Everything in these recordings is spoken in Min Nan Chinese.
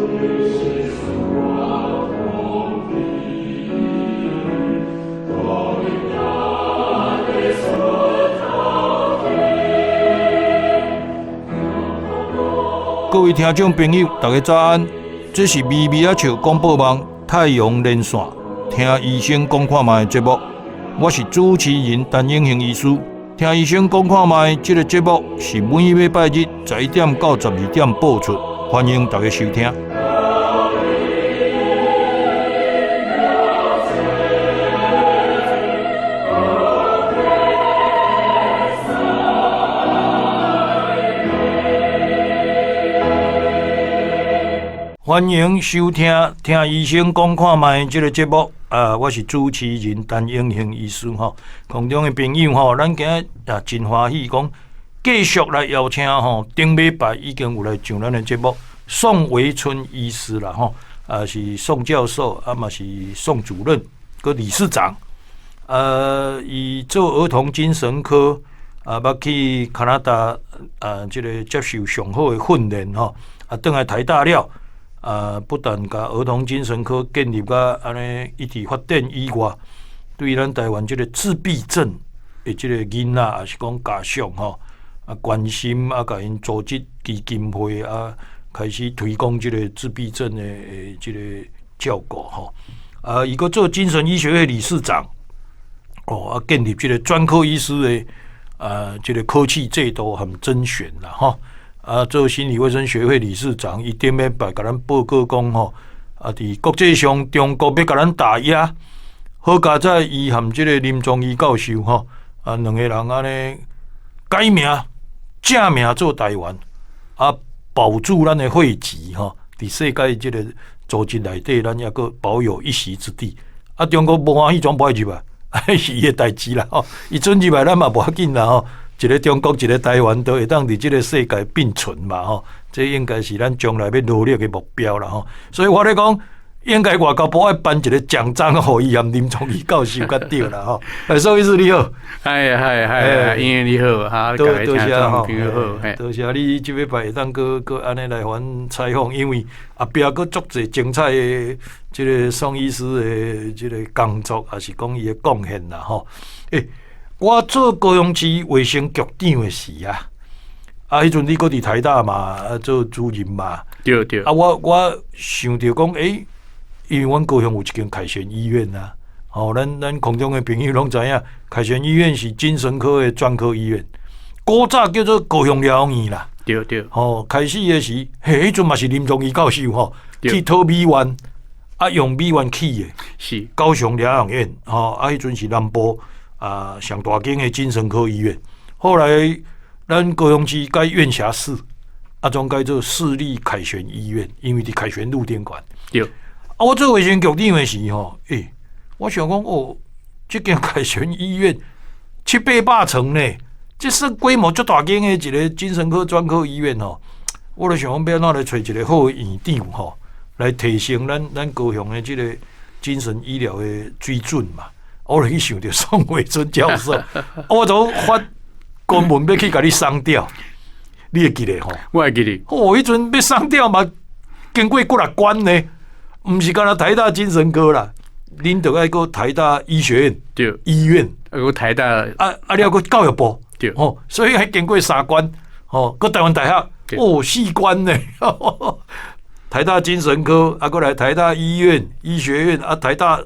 各位聽眾朋友，大家早安！這是微微仔笑廣播網太陽連線聽醫生講看覓的節目，我是主持人陳永興醫師。聽醫生講看覓這個節目是每禮拜日11點到12點播出，歡迎大家收聽。歡迎收聽聽醫生講看覓這個節目啊！我是主持人陳永興醫師吼，空中的朋友吼，咱今日也真歡喜，講繼續來邀請吼，頂禮拜已經有來上咱的節目，宋維春醫師啦吼，啊是宋教授，啊嘛是宋主任，閣理事長，伊做兒童精神科啊，捌去加拿大啊，這個接受上好的訓練吼，啊，轉來台大了。啊，不但共兒童精神科建立甲按呢一直發展以外，對咱台灣這個自閉症的這個囡仔，抑是講家屬吼，啊關心啊，共𪜶組織基金會啊，開始推廣這個自閉症的這個照顧吼。啊，伊閣做精神醫學會理事長，哦，啊，建立這個專科醫師的啊，這個考試制度和甄選啦吼。啊，做心理衛生學會理事長，伊頂禮拜共咱報告講吼，啊，佇國際上中國欲共咱打壓，好佳哉伊和這個林宗儀教授吼，啊，兩個人按呢改名正名做台灣，啊，保住咱的會籍吼，佇世界這個組織內底，咱猶閣保有一席之地。啊，中國無歡喜，總無愛入來，彼是伊的代誌啦吼，伊准入來，咱嘛無要緊啦吼。一個中國，一個台灣，都會當佇這個世界並存嘛吼，這應該是咱將來欲努力的目標啦吼。所以我咧講，應該外交部愛頒一個獎章予伊和林宗儀教授較對啦吼。哎，宋醫師你好，嗨嗨嗨，英英你好，哈，多多謝吼，多謝你這禮拜會當閣閣按呢來予阮採訪，因為後壁閣足濟精彩的這個宋醫師的這個工作，抑是講伊的貢獻啦吼。欸，我做高雄市衛生局長的時啊，啊，彼陣你閣佇台大嘛，啊，做主任嘛，對對。啊，我想著講，欸，因為阮高雄有一間凱旋醫院啊，吼，咱空中的朋友攏知影，凱旋醫院是精神科的專科醫院，古早叫做高雄療養院啦，對對。吼，開始的時，彼陣嘛是林宗儀教授吼，去討美元，啊，用美元起的，是高雄療養院，吼，啊，彼陣是南部啊，上大間的精神科醫院。後來，咱高雄市改院轄市，啊，總改做市立凱旋醫院，因為佇凱旋路頂懸。對。啊，我做衛生局長的時吼，欸，我想講哦，這間凱旋醫院七八百層呢，這算規模足大間的一個精神科專科醫院吼。我就想講，欲按怎來揣一個好的院長吼，來提升咱高雄的這個精神醫療的水準嘛。我就去想著宋維春教授，我就發公文欲去共你送調，你會記得吼？我會記得。哦，彼陣欲送調嘛，經過幾若關呢？毋是干焦台大精神科啦，恁著愛閣台大醫學院、對醫院，啊，閣台大，啊啊了閣教育部，對，吼，所以還經過三關，吼，閣台灣大學，哦，四關呢。台大精神科，啊，閣來台大醫院、醫學院，啊，台大。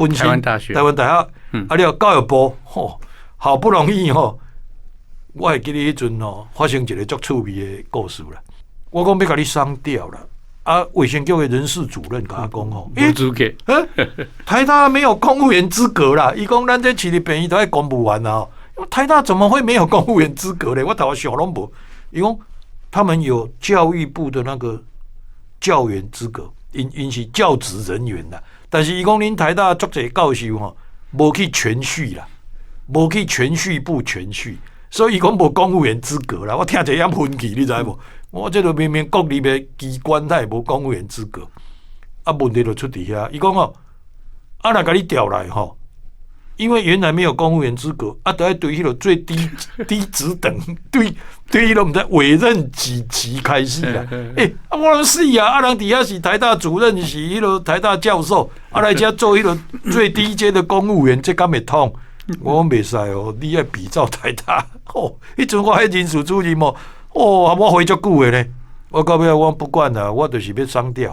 本身台灣大學，台灣大學，啊了教育部，吼，好不容易吼，我會記得彼陣吼發生一個足趣味的故事啦。我講欲共你送調啦，啊，衛生局的人事主任共我講吼，無資格，欸，台大沒有公務員資格啦。伊講咱這市立病院都愛公務員啊，台大怎麼會沒有公務員資格咧？我頭想攏無。伊講他們有教育部的那個教員資格，𪜶是教職人員啦。但是伊講恁台大足濟教授吼，無去銓敘啦，無去銓敘部銓敘，所以伊講無公務員資格啦。我聽者遐噴氣，你知無？我這個明明國立的機關，他會無公務員資格。啊，問題就出佇遐。伊講哦，啊，若共你調來吼，因為原來沒有公務員資格，啊，都愛對彼個最低低職等，對對彼個毋知委任幾級開始啦。欸，啊，我攏死啊！啊，人佇遐是台大主任，是彼個台大教授，啊，來遮做彼個最低階的公務員，這敢會通？我講袂使哦，你愛比照台大。哦，彼陣我彼人事主任哦，哦，我回足久的呢。我到尾我不管啦，我就是欲商調。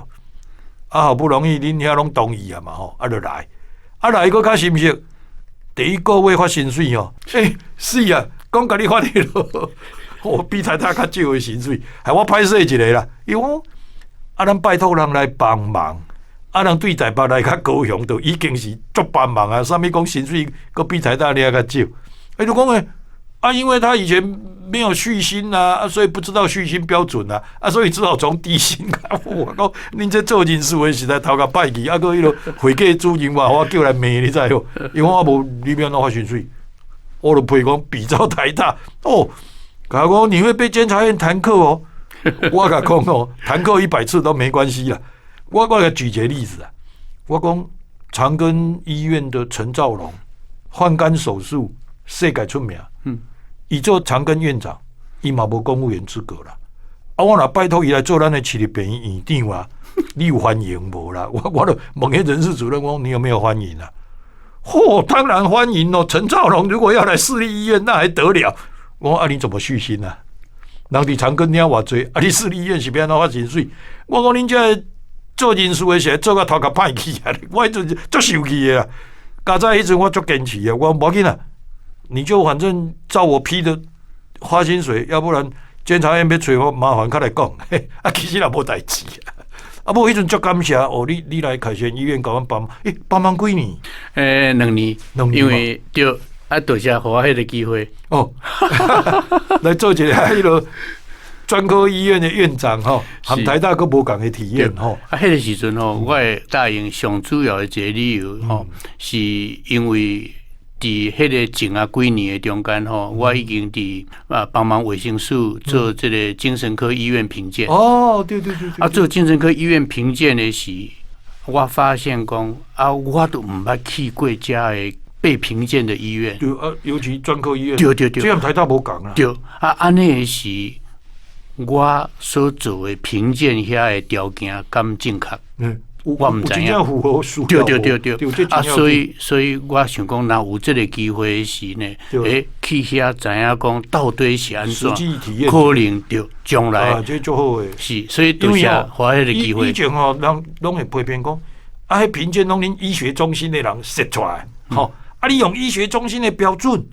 啊，好不容易恁遐攏同意啊嘛吼，啊，就來，啊來閣較心息。第一個月發薪水哦，欸，是啊，講共你發彼落，我比台大較少的薪水，害我歹勢一个啦。伊講啊，咱拜託人來幫忙，啊，人對台北來較高雄，就已經是足幫忙啊。啥物講薪水閣比台大爾較少？欸，就講欸，啊，因為他以前沒有敘薪啊，啊，所以不知道敘薪標準啊，啊，所以只好從低薪。我講恁這做人事的實在頭殼歹去，啊，閣彼个會計主任嘛，我叫來罵你知無？因為我無你欲按怎發薪水，我就批講比照台大哦，共我講你會被監察院彈劾哦，我共講哦，彈劾100次都沒關係啦。我來舉一個例子啊，我講長庚醫院的陳兆龍換肝手術世界出名，伊做長庚院長，伊嘛無公務員資格啦。啊，我若拜託伊來做咱的市立病院院長啊，你有歡迎無啦？我就問彼人事主任，我講你有沒有歡迎啊？嚯，當然歡迎哦！陳兆龍如果要來市立醫院，那還得了？我講啊，你怎麼敘薪啊？人佇長庚領偌濟，啊，你市立醫院是欲按怎發薪水？我講恁這做人事的是做甲頭殼歹去啊！我彼陣足生氣的啊！佳哉彼陣我足堅持的，我講無要緊啊，你就反正照我批的發薪水，要不然監察院欲揣我麻煩，較來講。啊，其實也無代誌啊。啊，無彼陣足感謝哦，你來凱旋醫院共阮幫忙，欸，幫忙幾年？欸，2年，兩年因為對，啊，多謝予我彼個機會。哦，來做一个彼个專科醫院的院長吼，和台大閣無仝的體驗吼。啊，彼個時陣吼，我會答應上主要的一個理由吼，是因為佇彼個前仔幾年的中間吼，我已經佇啊幫忙衛生署做這個精神科醫院評鑑。哦，對對對。啊，做精神科醫院評鑑的時，我發現講啊，我都毋捌去過遮的被評鑑的醫院。對啊，尤其專科醫院。對對對。這樣台大無仝啊。對啊，按呢的時，我所做的評鑑遐的條件敢正確？嗯，我毋知影。符合需對對對對。啊，所以我想講，若有這個機會時呢，欸，去遐知影講到底是按怎，可能對將來。啊，這足好的。是，所以多謝予彼个機會。以前吼，人攏會批評講，啊，彼評鑑攏恁醫學中心的人設出來，吼，啊，你用醫學中心的標準，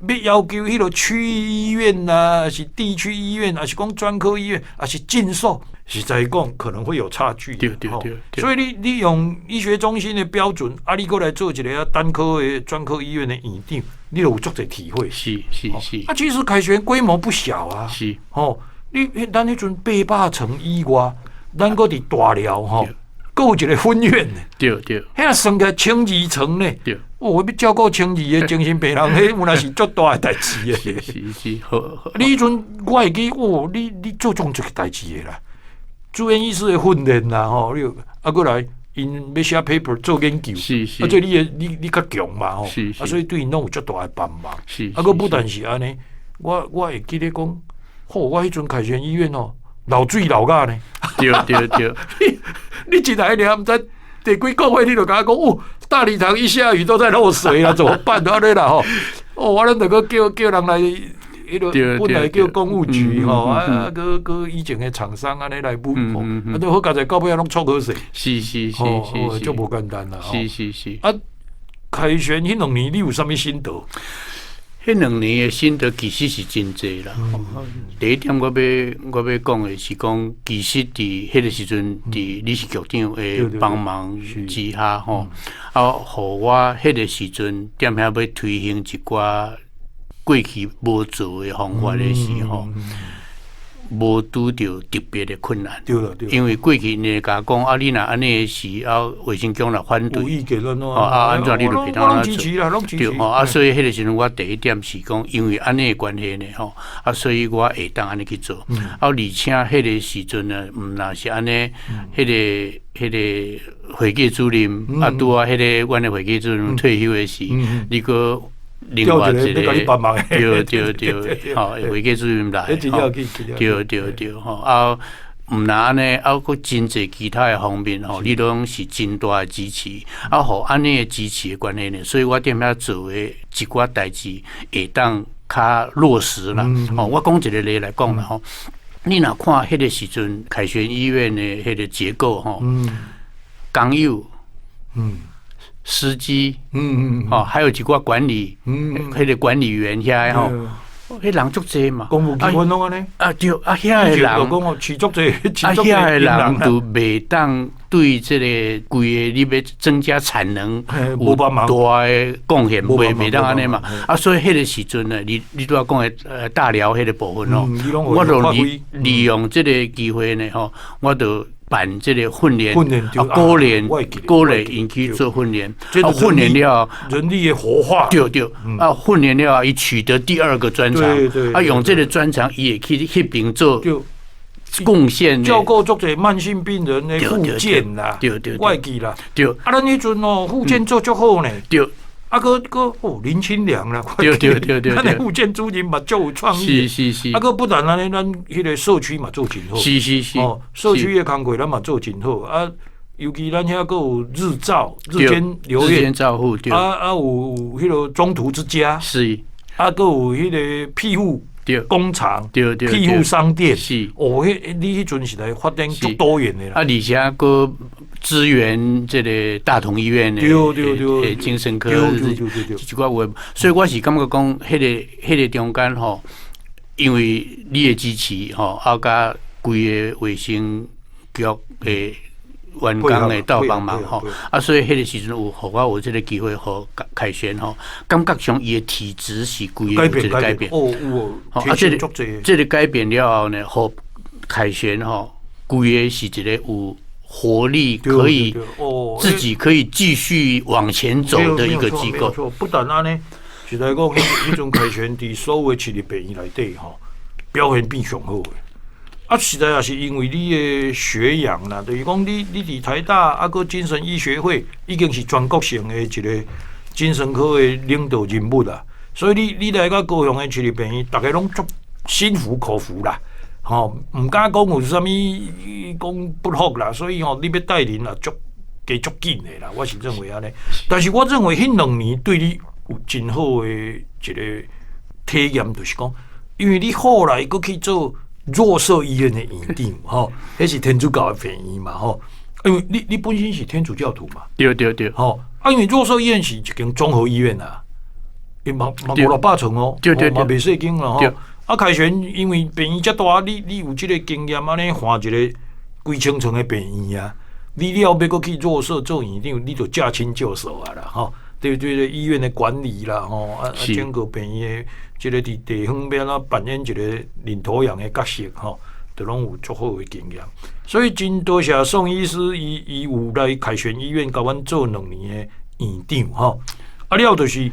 欲要求彼个區域醫院啊，抑是地區醫院，抑是講專科醫院，抑是進修，實在講可能會有差距。對對對。所以你用醫學中心的標準，啊，你閣來做一个單科的專科醫院的院長，你就有足濟體會。是是是。啊，其實凱旋規模不小啊。吼，你咱彼陣800層以外，咱閣佇大寮吼，閣有一個分院呢。對對。遐算起來12層呢。對。哦，欲照顧1200個精神病人，彼有若是足大的代誌的。是是是，好。你彼陣我會記，哦，你做這種一個代誌的啦，住院醫師的訓練啦，吼，你啊，閣來𪜶欲寫 paper 做研究，啊，這你的你較強嘛，吼，啊，所以對𪜶攏有足大的幫忙。啊，閣不但是按呢，我會記得講，吼，我彼陣凱旋醫院哦，漏水漏甲呢。對對對。你一來爾毋知第幾個月，你就共我講，哦，大禮堂一下雨都在漏水啦，怎麼辦？按呢啦吼，哦，我咱著閣叫人來，彼个本來叫工務局吼，啊，閣閣以前的廠商按呢來補吼，啊，都好佳哉到尾仔攏創好勢。足無簡單啦。啊，凱旋彼兩年你有啥物心得？彼兩年的心得其實是真濟啦。第一點我欲講的是講，其實佇彼個時陣，佇李氏局長的幫忙之下吼，啊，予我彼個時陣踮遐欲推行一寡過去無做的方法的時候，無拄著特別的困難。對啦對。因為過去𪜶會共我講啊，你若按呢時啊，衛生局若反對，有意見按怎？啊按怎你就袂當按怎做。支持啦，攏支持。對吼，啊，所以彼個時陣我第一點是講，因為按呢的關係呢吼，啊，所以我會當按呢去做。啊，而且彼個時陣呢，毋若是按呢，彼個會計主任啊，拄仔彼個阮的會計主任退休的時，你閣另外一個，對對對，吼，會計主任來，對對對，吼啊，毋若按呢，啊，閣真濟其他的方面吼，你攏是真大的支持，啊，予按呢的支持的關係呢，所以我踮遐做的一寡代誌會當較落實啦。吼，我講一個例來講啦吼，你若看彼個時陣凱旋醫院的彼個結構吼，工友，司機，哦，還有一寡管理，彼個管理員遐吼，彼人足濟嘛，公務機關攏按呢？啊對，啊遐个人，講哦，飼足濟，啊遐个人就袂當對這個規个你欲增加產能有大的貢獻，袂當按呢嘛。啊，所以彼個時陣呢，你拄仔講的大寮彼個部分哦，我就利用這個機會呢，吼，我就辦這個訓練，啊，鼓勵𪜶去做訓練，啊，訓練了人力的活化，對對，啊，訓練了伊取得第二個專長，啊，用這個專長伊會去彼邊做貢獻，照顧足濟慢性病人的復健啦，對對，我會記啦，對，啊，咱彼陣哦，復健做足好呢，對。啊，閣閣哦，林清良啦，咱的復健主任嘛足有創意，啊，閣不但按呢，咱彼個社區嘛做真好，哦，社區的工課咱嘛做真好，啊，尤其咱遐閣有日照、日間留院，照護，啊啊有彼個中途之家，啊，閣有彼個庇護工廠，庇護商店，哦，彼你彼陣時代發展足多元的啦，啊，而且閣支援這個大同醫院的精神科，一寡話，所以我是感覺講，彼個中間吼，因為你的支持吼，啊，佮規个衛生局的員工會鬥幫忙吼，啊，所以彼個時陣有予我有這個機會，予凱旋吼，感覺上伊的體質是規个有一個改變，哦有哦，啊，這個改變了後呢，予凱旋吼，規个是一個有活力可以自己可以繼續往前走的一個機構。不但按呢，實在講，彼陣凱旋佇所有的市立病院內底吼，表現變上好的。啊，實在也是因為你的學養啦，就是講你佇台大啊，閣精神醫學會已經是全國性的一個精神科的領導人物啦，所以你來到高雄的市立病院，逐家攏足心服口服啦。吼，毋敢講有啥物講不服啦，所以吼，你欲帶領啦，足加足緊的啦，我是認為按呢。但是我認為彼兩年對你有真好的一個體驗，就是講，因為你後來閣去做若瑟醫院的院長，吼，彼是天主教的病院嘛，吼，因為你本身是天主教徒嘛，對對對，吼，啊，因為若瑟醫院是一間綜合醫院啊，伊嘛五六百床哦，對對對，嘛袂細間啦，吼。啊，凱旋因為病院遮大，你有這個經驗，按呢換一個幾千床的病院啊，你了欲閣去若瑟做院長，你就駕輕就熟啊啦，吼，對對對，醫院的管理啦，吼，啊啊，整個病院的這個佇地方欲按怎扮演一個領頭羊的角色，吼，都攏有足好的經驗。所以真多謝宋醫師，伊有來凱旋醫院共阮做2年的院長，吼，啊了就是。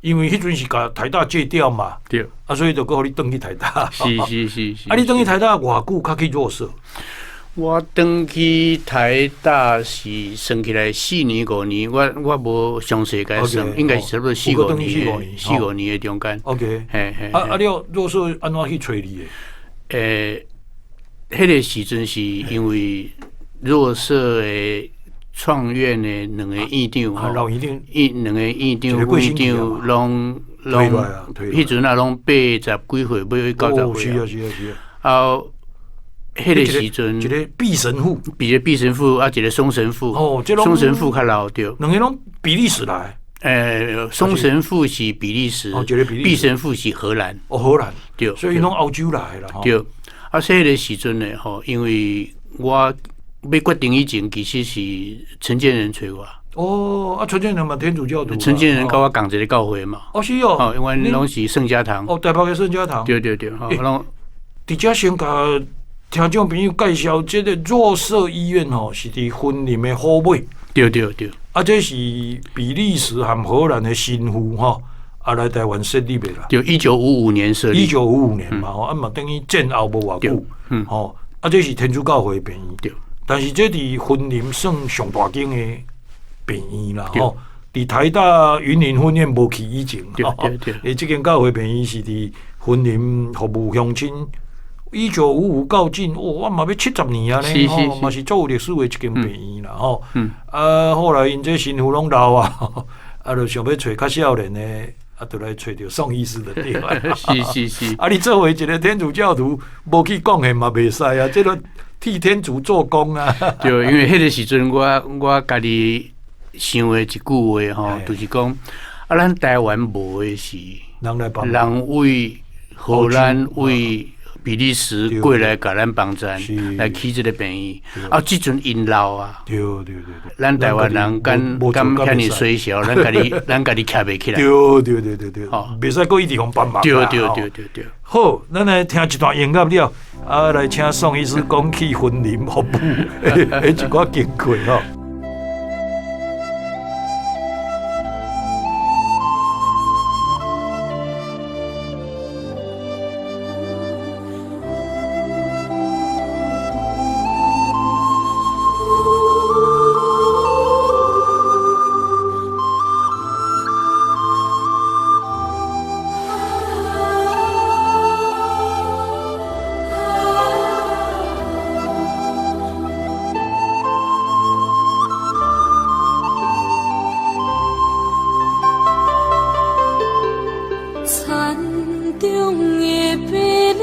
因為彼陣是共台大借調嘛，啊，所以就閣予你轉去台大。啊，你轉去台大偌久較去若瑟？我轉去台大是算起來4年5年，我無詳細共算，應該是差不多四五年，四五年的中間。 OK，嘿嘿。啊啊了，若瑟按怎去揣你的？彼個時陣是因為若瑟的創院的兩個院長吼，老院長，兩個院長、副院長攏攏，彼陣啊攏80幾歲，欲90歲。是啊是啊是啊。啊，彼個時陣，一個畢神父，一個畢神父啊，一個松神父。哦，松神父較老對。兩個攏比利時來。松神父是比利時，畢神父是荷蘭。哦，荷蘭。對，所以攏歐洲來啦。對。啊，所以彼個時陣呢，吼，因為我欲決定以前，其實是陳建仁揣我。哦，啊，陳建仁嘛，天主教徒。陳建仁佮我仝一个教會嘛。哦，是哦。哦，因為阮攏是聖家堂。哦，台北的聖家堂。對對對，吼，攏。佇遮先共聽眾朋友介紹，這个若瑟醫院吼，是佇雲林的虎尾。對對對。啊，這是比利時和荷蘭的神父吼，啊來台灣設立的啦。對，1955年設立。1955年嘛吼，啊嘛等於戰後無偌久，吼，啊這是天主教會的病院。但是這佇雲林算上大間的病院啦，吼。佇台大雲林分院無去以前，欸，這間教會病院是佇雲林服務鄉親。1955到今，哦，我嘛欲70年啊呢，吼，嘛是足有歷史的一間病院啦，吼。啊，後來𪜶這神父攏老啊，啊，就想欲揣較少年的，啊，就來揣著宋醫師就對啊。是是是。啊，你作為一个天主教徒，無去貢獻嘛袂使啊，這个替天主做工啊。對，因為彼个時陣，我家己想的一句話吼，就是講啊，咱台灣無的是人來幫，人為荷蘭為比利時過來共咱幫贊，來起這个病院。啊，這陣𪜶老啊，對對對對，咱台灣人敢敢遐爾衰小，咱家己徛袂起來。對對對對對，袂使閣一直予幫忙。對對對對對。好，咱來聽一段音樂了，啊，來請宋醫師講起雲林服務的一寡經過吼。 山頂的白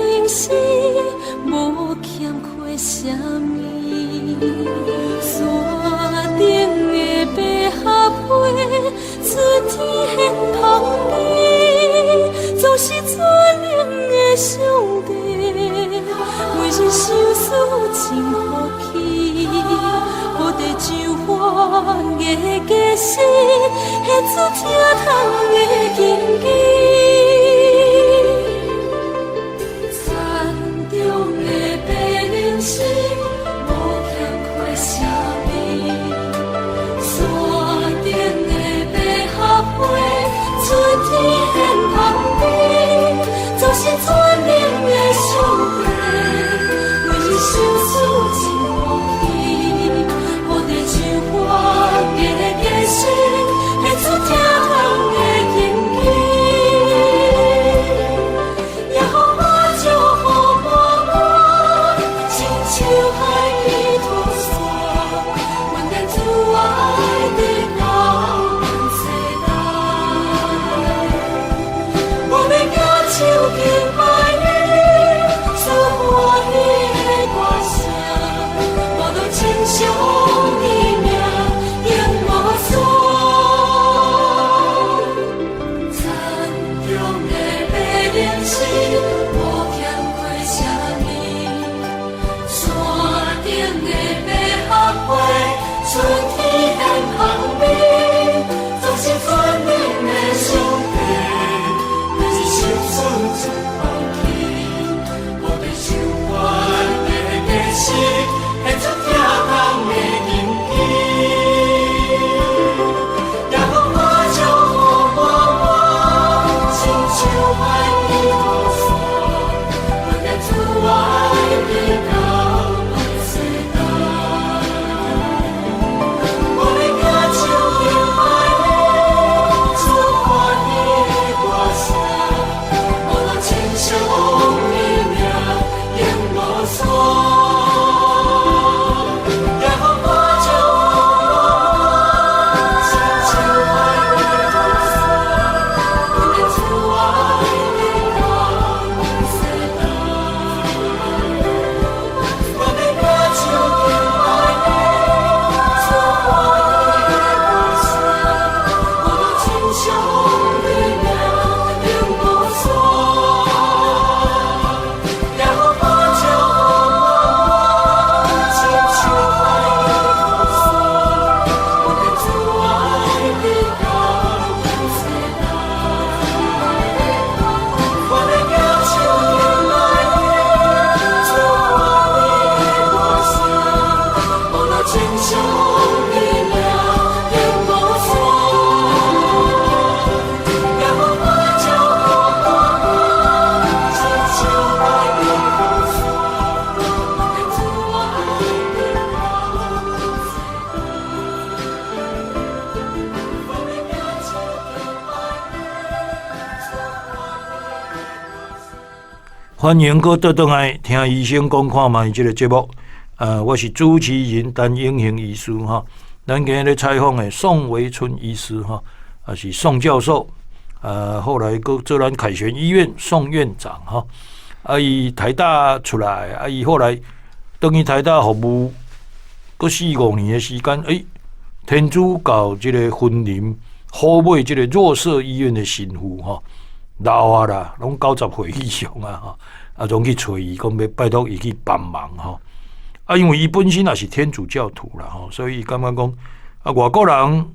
的命永無散。耶和華照顧我，親像愛永無散。主啊，我欲行出敬拜你，主啊，歡迎閣倒轉來聽醫生講看覓這个節目。我是主持人陳永興醫師吼。咱今日咧採訪的宋維春醫師吼，也是宋教授。後來閣做咱凱旋醫院宋院長吼。啊，伊台大出來，啊，伊後來轉去台大服務，閣四五年的時間，天主教這个雲林虎尾這个若瑟醫院的神父吼，老啊啦，攏90歲以上啊吼，啊，總去揣伊，講欲拜託伊去幫忙吼。啊，因為伊本身也是天主教徒啦吼，所以伊感覺講啊，外國人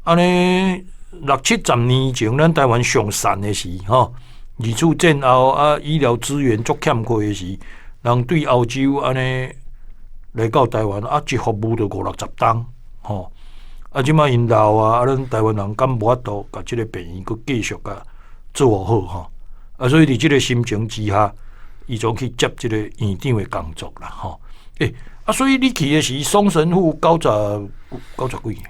按呢六七十年前，咱台灣上散的時吼，二次戰後啊，醫療資源足欠缺的時，人對歐洲按呢來到台灣啊，一服務就五六十冬吼。啊，這擺𪜶老啊，啊，咱台灣人敢無法度共這个病院閣繼續共做好吼。啊，所以佇這个心情之下，伊就去接這个院長的工作啦吼。啊，所以你去的時，宋神父九十幾？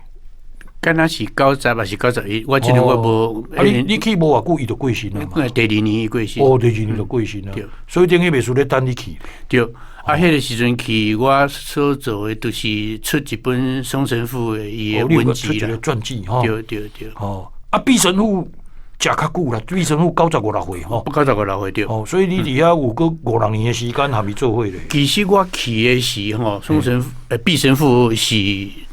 敢若是90還是91？我這个我無。啊，你去無偌久，伊就過身了嘛。第二年伊過身。哦，第二年就過身了。所以等於袂輸咧等你去。對，啊，彼个時陣去，我所做的就是出一本宋神父的伊的文集啦。傳記吼。對對對。哦，啊，畢神父食較久啦，畢神父九十五六歲吼。九十五六歲對。哦，所以你佇遐有閣五六年的時間含伊做伙咧。其實我去的時吼，宋神父畢神父是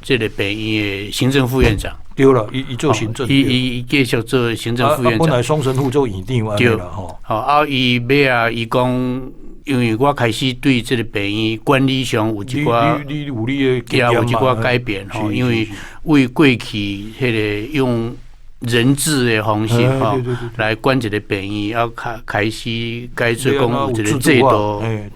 這个病院的行政副院長。對啦，伊做行政。伊繼續做行政副院長。本來宋神父做院長按呢啦吼。好，啊，伊尾仔伊講，因為我開始對這个病院管理上有一寡，你有你的經驗有一寡改變吼，因為為過去彼个用人治的方式吼來管一个病院，啊開始改做講有一個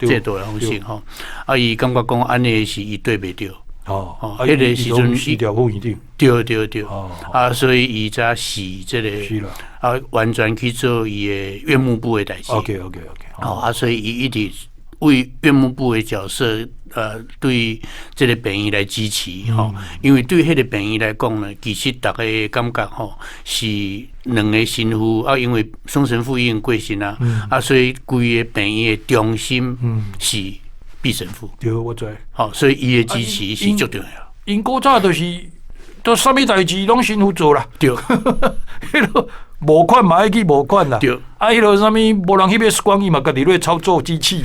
制度的方式吼。啊，伊感覺講按呢是伊對袂著。哦，彼个時陣辭掉副院長。對對對。啊，所以伊才辭這个，啊，完全去做伊的院務部的代誌。 OK。哦，啊，所以伊一直為院務部的角色，對這个病院來支持吼，因為對彼个病院來講呢，其實逐家感覺吼是兩个神父啊，因為宋神父已經過身啊，啊，所以規个病院的中心是畢神父。對，我知。好，所以伊的支持是足重要。𪜶古早就是，都啥物代誌攏神父做啦。對。彼个募款嘛愛去募款啦。對。啊，彼个啥物無人去欲管，伊嘛家己咧操作機器。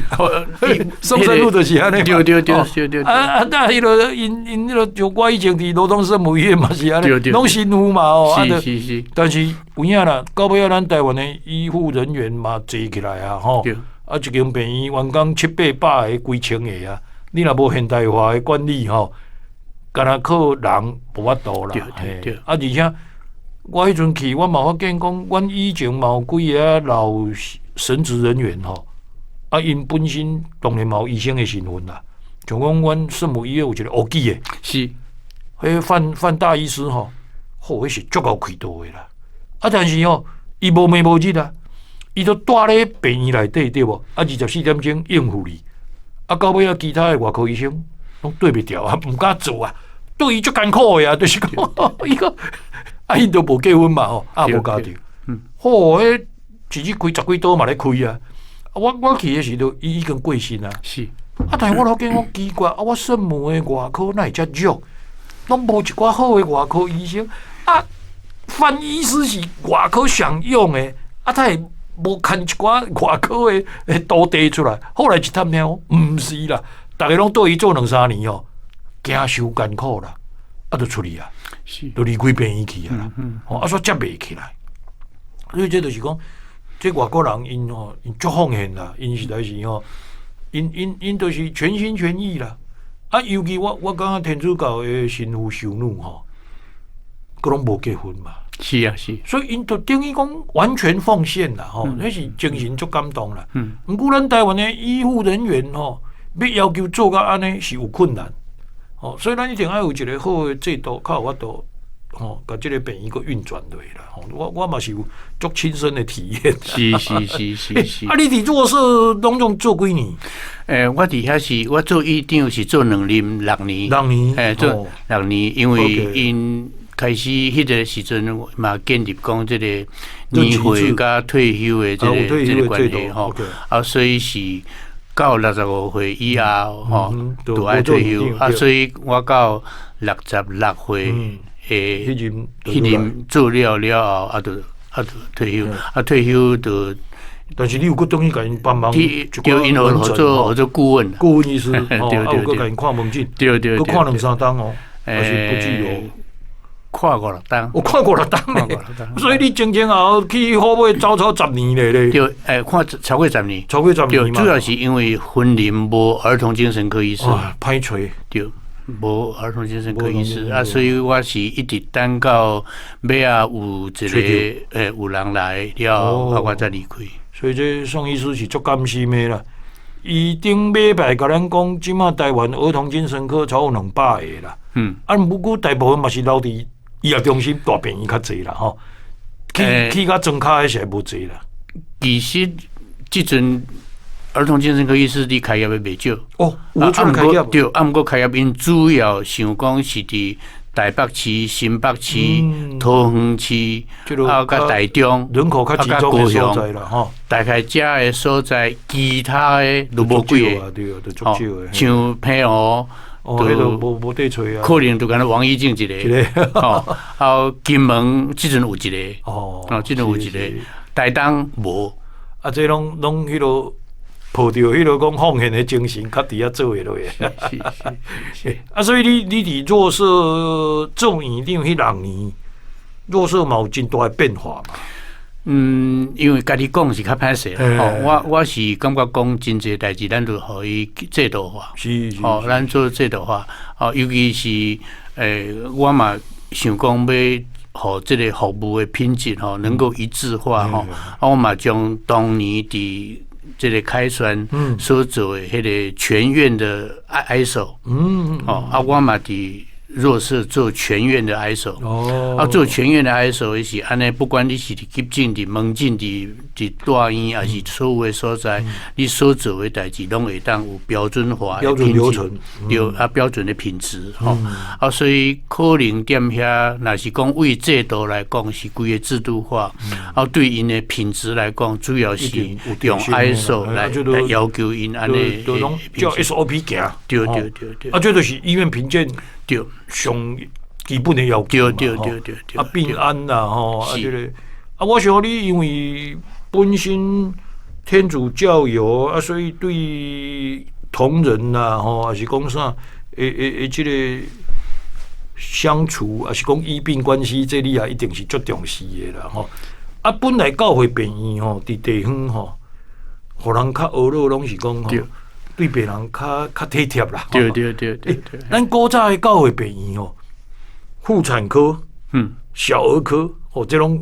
宋神父就是按呢。對對對對對。啊啊，那彼个𪜶𪜶彼个就我以前佇羅東聖母醫院嘛是按呢，攏神父嘛哦。是是是。但是有影啦，到尾仔咱台灣的醫護人員嘛濟起來啊吼。啊，一間病院員工七八百个、幾千个啊，你若無現代化的管理吼，敢若靠人無法度啦。對對。啊，而且我彼陣去，我嘛發現講，阮以前嘛有幾个老神職人員吼，啊，𪜶本身當然嘛有醫生的身份啦。像講阮聖母醫院有一個烏記的，彼范大醫師吼，好，彼是足𠢕開刀的啦。啊，但是吼，伊無暝無日啊，伊都蹛咧病院內底對無？啊，24點鐘應付你。啊，到尾仔其他的外科醫生攏對袂著啊，毋敢做啊，對伊足艱苦的啊，就是講伊講，啊，𪜶都無結婚嘛吼，啊，無家庭。好，彼一日開十幾刀嘛咧開啊。我去的時陣，伊已經過身啊。啊，但是我老見我奇怪，啊，我聖母的外科哪會遮弱？攏無一寡好的外科醫生。啊，范醫師是外科上勇的，啊，他會無牽一寡外科的徒弟出來。後來一探聽，毋是啦，逐家攏對伊做兩三年哦，驚傷艱苦啦，啊，就出去啊，就離開病院去啊啦。啊，煞接袂起來。所以這就是講，這外國人𪜶吼，𪜶足奉獻啦，𪜶實在是吼，𪜶就是全心全意啦。啊，尤其我感覺天主教的神父修女吼，閣攏無結婚嘛。是啊，是。所以𪜶就等於講完全奉獻啦，吼，彼是精神足感動啦。毋過咱台灣的醫護人員吼，欲要求做到按呢是有困難。哦，所以咱一定愛有一個好的制度，較有法度吼，共這个病院閣運轉落啦。吼，我嘛是有足親身的體驗。是是是是是。啊，你佇弱舍攏總做幾年？我佇遐是我做院長是做兩任六年。六年。做六年，因為𪜶開始彼個時陣嘛建立講這個年歲佮退休的這個關係吼，啊，所以是到65歲以後吼，就愛退休啊，所以我到66歲的彼任做了了後，啊就退休，啊退休就。但是你有閣轉去共𪜶幫忙，對，𪜶予做顧問，顧問醫師，對對，啊有閣共𪜶看門診，對對，閣看兩三冬哦，還是不止哦。看五六冬，我看五六冬咧，所以你前前後後去好尾走超十年咧咧。對，看超過十年，超過十年。主要是因為雲林無兒童精神科醫師，歹揣。對，無兒童精神科醫師啊，所以我是一直等到尾仔有一個有人來了，啊，我才離開。所以這宋醫師是足甘心的啦。伊頂禮拜共咱講，這馬台灣兒童精神科超過200個啦。啊，毋過大部分嘛是留佇醫學中心大病院較濟啦，吼。去較莊跤的是無濟啦。其實這陣兒童精神科醫師佇開業的袂少。哦，有出來開業。對，啊，毋過開業𪜶主要想講是佇台北市、新北市、桃園市，啊，佮台中，人口較集中的所在啦，吼。大概遮的所在，其他的都無幾个。對啊，都足少的。像澎湖，哦，彼都無得揣啊。可能就敢若王醫正一个，吼，啊，金門這陣有一个，哦，這陣有一個，台東無。啊，這攏攏彼落抱著彼落講奉獻的精神，較佇遐做會落去。是是是。啊，所以你佇弱舍做院長彼六年，弱舍嘛有真大的變化嘛。嗯，因為家己講是較歹勢啦。吼，我是感覺講真濟代誌，咱就予伊制度化。吼，咱做制度化。吼，尤其是我嘛想講欲予這个服務的品質吼能夠一致化吼。啊，我嘛將當年佇這个凱旋所做的彼个全院的 ISO，哦，啊，我嘛佇弱舍做全院的 ISO，啊，做全院的 ISO 是按呢，不管你是佇急診、佇門診、佇大院，抑是所有的所在，你所做的代誌攏會當有標準化的標準流程，對啊，標準的品質吼。啊，所以可能踮遐，若是講為制度來講，是規个制度化，啊，對𪜶的品質來講，主要是用 ISO 來要求𪜶按呢，就攏照 SOP 行，對對對對，啊，這就是醫院評鑑。對，上基本的要求嘛，對對對對，啊，病安啦，吼，啊，這個，啊，我想你因為本身天主教友啊，所以對同仁啦，吼，抑是講啥，會這個相處，抑是講醫病關係，這你也一定是足重視的啦，吼。啊，本來教會病院吼，佇地方吼，予人較呵咾，攏是講吼。對病人較體貼啦。對對對對對。咱古早的教會病院吼，婦產科、小兒科，哦，這攏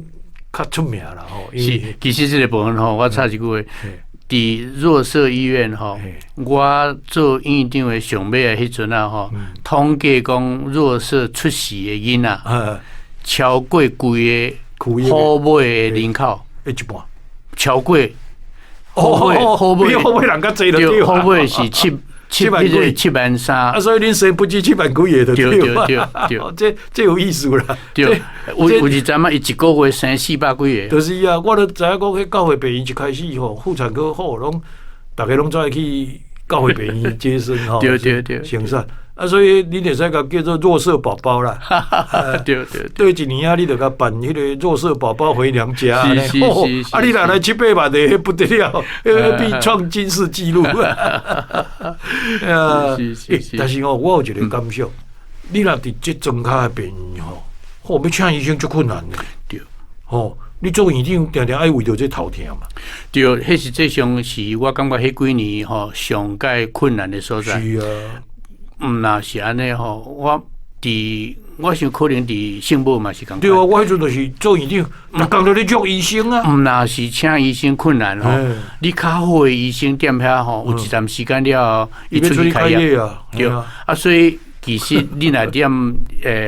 較出名啦吼。是，其實這个部分吼，我插一句話，佇弱舍醫院吼，我做院長的上尾的彼陣啊吼，統計講弱舍出世的囡仔，超過規个虎尾的人口，一半，超過。哦，比虎尾人較濟就對。虎尾是七萬幾，7萬3。啊，所以恁生不止7萬幾个就對。對對對，這有意思啦。對，有一陣仔，伊一個月生400幾個。就是啊，我都知影講，彼教會病院一開始吼，婦產科好攏，逐家攏走去教會病院接生吼。對對對，生產。啊，所以你會使共叫做弱舍寶寶啦。對對對，一年啊，你就共辦彼个弱舍寶寶回娘家。是是是。啊，你若來七八萬的，彼不得了，彼必創金氏紀錄。啊，是是是。但是吼，我有一个感想，你若佇這莊跤的病院吼，吼欲請醫生足困難的。對。吼，你做院長，定定愛為著這頭疼嘛。對，彼實際上是我感覺彼幾年吼上蓋困難的所在。是啊。毋若是按呢吼，我想可能佇聖母嘛是仝款。對啊，我彼陣就是做院長，逐工都咧約醫生啊。毋若是請醫生困難吼，你較好的醫生踮遐吼，有一段時間了後，伊出去開業啊。對啊，所以其實你若踮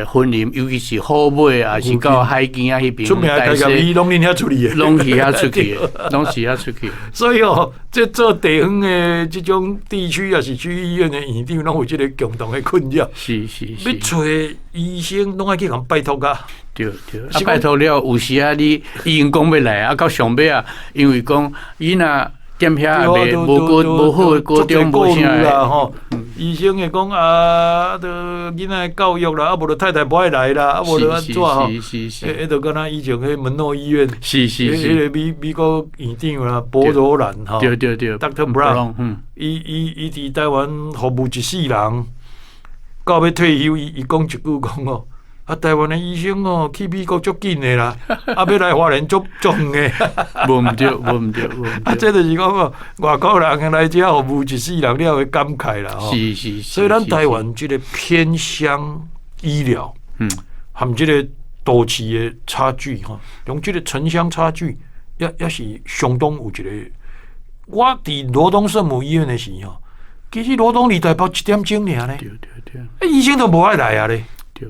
雲林，尤其是虎尾，抑是到海墘仔彼邊，出名的大業醫攏恁遐出去的，攏是遐出去的，攏是遐出去的。所以哦，這做地方的這種地區，抑是區醫院的院長，攏有這个共同的困擾。欲揣醫生，攏愛去共拜託啊。對對，啊拜託了，有時啊你已經講欲來啊，到上尾啊，因為講伊若踮遐也袂無高無好的高中無啥啦吼。醫生會講啊，著囡仔教育啦，啊無就太太無愛來啦，啊無就按怎吼？彼就敢若以前彼門諾醫院，彼个美國院長啦，薄柔蘭吼，Doctor Brown，伊佇台灣服務一世人，到欲退休，伊講一句講哦。啊，台灣的醫生哦，去美國足緊的啦，啊，欲來花蓮足足遠的。無毋對，無毋對，無毋對。啊，這就是講哦，外國人來遮服務一世人了會感慨啦。所以咱台灣這个偏鄉醫療，含這个都市的差距吼，用這个城鄉差距，也是相當有一个。我佇羅東聖母醫院的時候，其實羅東離台北一點鐘爾呢。啊，醫生都無愛來啊咧。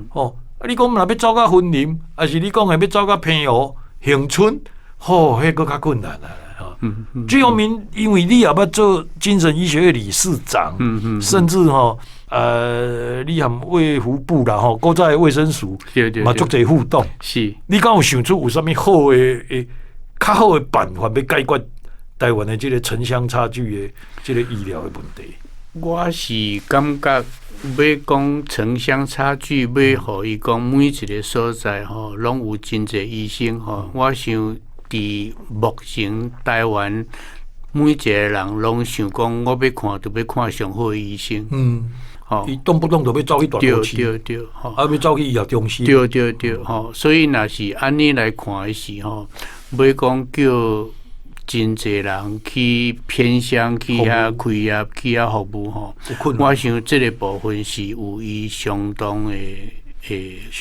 吼。啊！你講若欲走到雲林，抑是你講的欲走到澎湖、恆春，吼，彼閣較困難啊！吼，朱鴻明，因為你也捌做精神醫學會理事長，甚至吼，你含衛福部啦，吼，古早的衛生署，嘛足濟互動。你敢有想出有啥物好的、較好的辦法，欲解決台灣的這个城鄉差距的這个醫療的問題？我是感覺欲講城鄉差距，欲予伊講每一个所在吼，攏有真濟醫生吼。我想佇目前台灣每一个人攏想講，我欲看就欲看上好的醫生。吼，伊動不動就欲走去大都市，啊，欲走去醫療中心。對對對，吼，所以若是按呢來看的時候，欲講叫真濟人去偏鄉去遐開業去遐服務吼，我想這个部分是有伊相當的是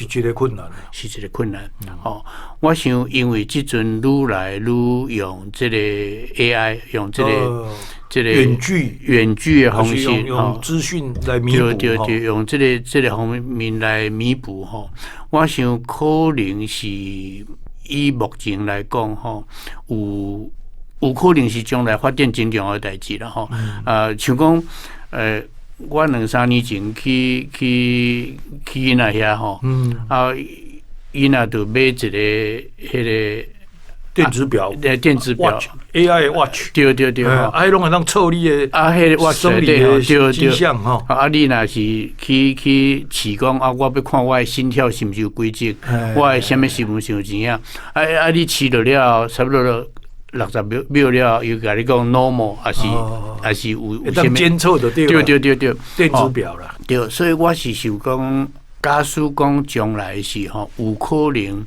一个困難，是一个困難。吼，我想因為這陣愈來愈用這个 AI，用這個遠距遠距的方式，用資訊來彌補，對對對，用這個方面來彌補吼。我想可能是以目前來講吼，有可能是將來發展真重要的代誌啦吼。啊，像講，我兩三年前去囡仔遐吼，啊，囡仔就買一个彼个電子錶，電子錶，AI watch，對對對，啊，彼攏會當測你的啊，彼个 watch 生理的跡象吼。啊，你若是去試講啊，我欲看我的心跳是毋是有規則，我的啥物是毋是有錢啊？啊啊，你試落了後，差不多60秒了，伊共你講 normal，抑是有啥物監測就對。對對對對，電子錶啦。對，所以我是想講，假使講將來是吼，有可能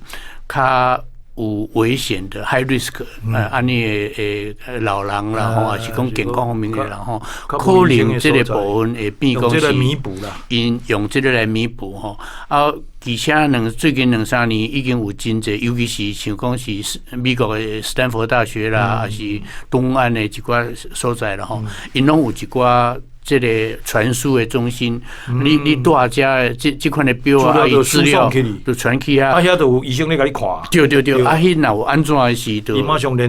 較有危險的 high risk，按呢的老人啦吼，抑是講健康方面的人吼，可能這个部分會變講是彌補啦，𪜶用這个來彌補吼。啊，而且最近兩三年已經有真濟，尤其是像講是美國的斯坦福大學啦，抑是東岸的一寡所在啦吼，𪜶攏有一寡這个傳輸的中心，你帶遮的這款的錶啊，伊資料就傳去啊，啊遐就有醫生咧共你看。對對對，啊，彼若有按怎的時，就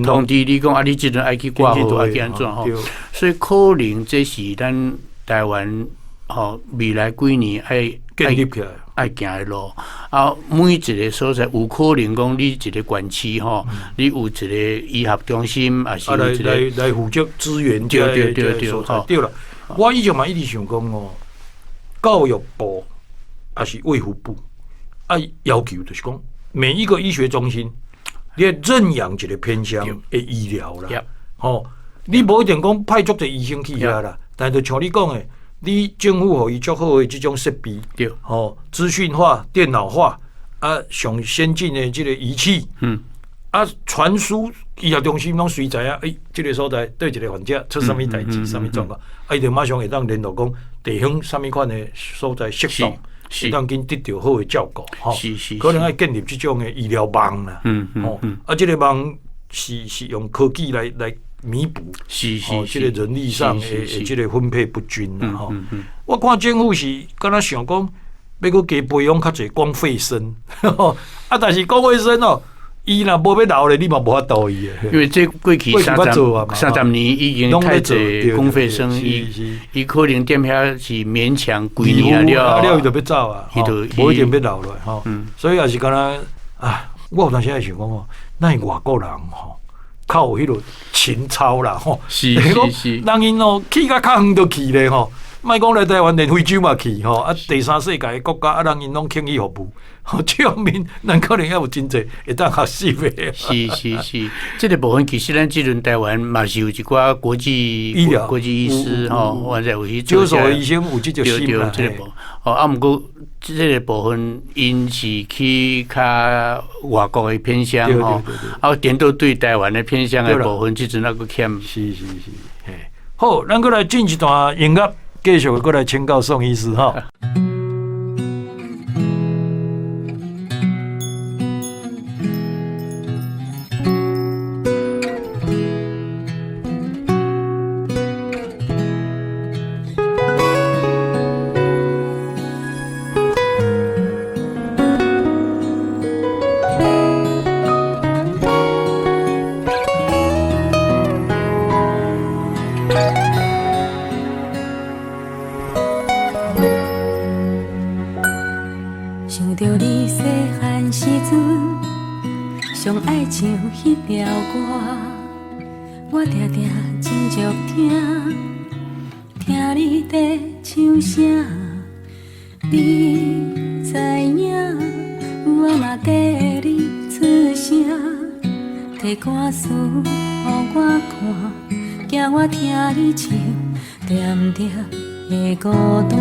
通知你講啊，你這陣愛去掛號，愛去按怎吼。所以可能這是咱台灣吼未來幾年愛建立起來。愛行的路啊，每一个所在有可能講，你一个縣市吼，你有一个醫學中心，抑是有一个來負責資源這個所在。對啦，我以前嘛一直想講哦，教育部抑是衛福部愛要求，就是講每一個醫學中心，你愛認養一個偏鄉的醫療啦。吼，你無一定講派足濟醫生去遐啦，但就像你講的，你政府予伊足好的這種設備，吼，資訊化、電腦化，啊，上先進的這個儀器，啊，傳輸醫療中心攏隨知影，欸，這个所在佗一个患者出啥物代誌，啥物狀況，啊，伊就馬上會當聯絡講地方啥物款的所在適當，會當緊得著好的照顧，吼，可能愛建立這種的醫療網啦，吼，啊，這个網是用科技來。彌補。這個人力上的這個分配不均啦吼。我看政府是敢若想講，欲閣加培養較濟公衛生，啊，但是公衛生哦，伊若無欲留咧，你嘛無法度伊。因為這過去30年已經太濟公費生，伊可能踮遐是勉強幾年了，了伊就欲走啊，無一定欲留落來吼。所以也是敢若啊，我有當時也想講哦，咱外國人吼，較有彼個情操啦吼，人𪜶哦去甲較遠就去咧吼。莫講來台灣，連非洲嘛去吼，啊，第三世界的國家啊，人𪜶攏肯去服務，吼，這方面咱可能猶有真濟會當學習的。是是是，這個部分其實咱這陣台灣嘛是有一寡國際醫療、國際醫師吼，或者有去做這醫生有這種心啦。這個部分，哦，啊，毋過這個部分𪜶是去較外國的偏鄉吼，啊，顛倒對台灣的偏鄉的部分，這陣猶閣欠。是是是，嘿，好，咱閣來進一段音樂。繼續閣來請教宋醫師哈。上愛唱彼條歌，我定定真足聽，聽你在唱啥，你知影，我嘛缀你出聲，提歌詞予我看，驚我聽你唱，恬恬的孤單。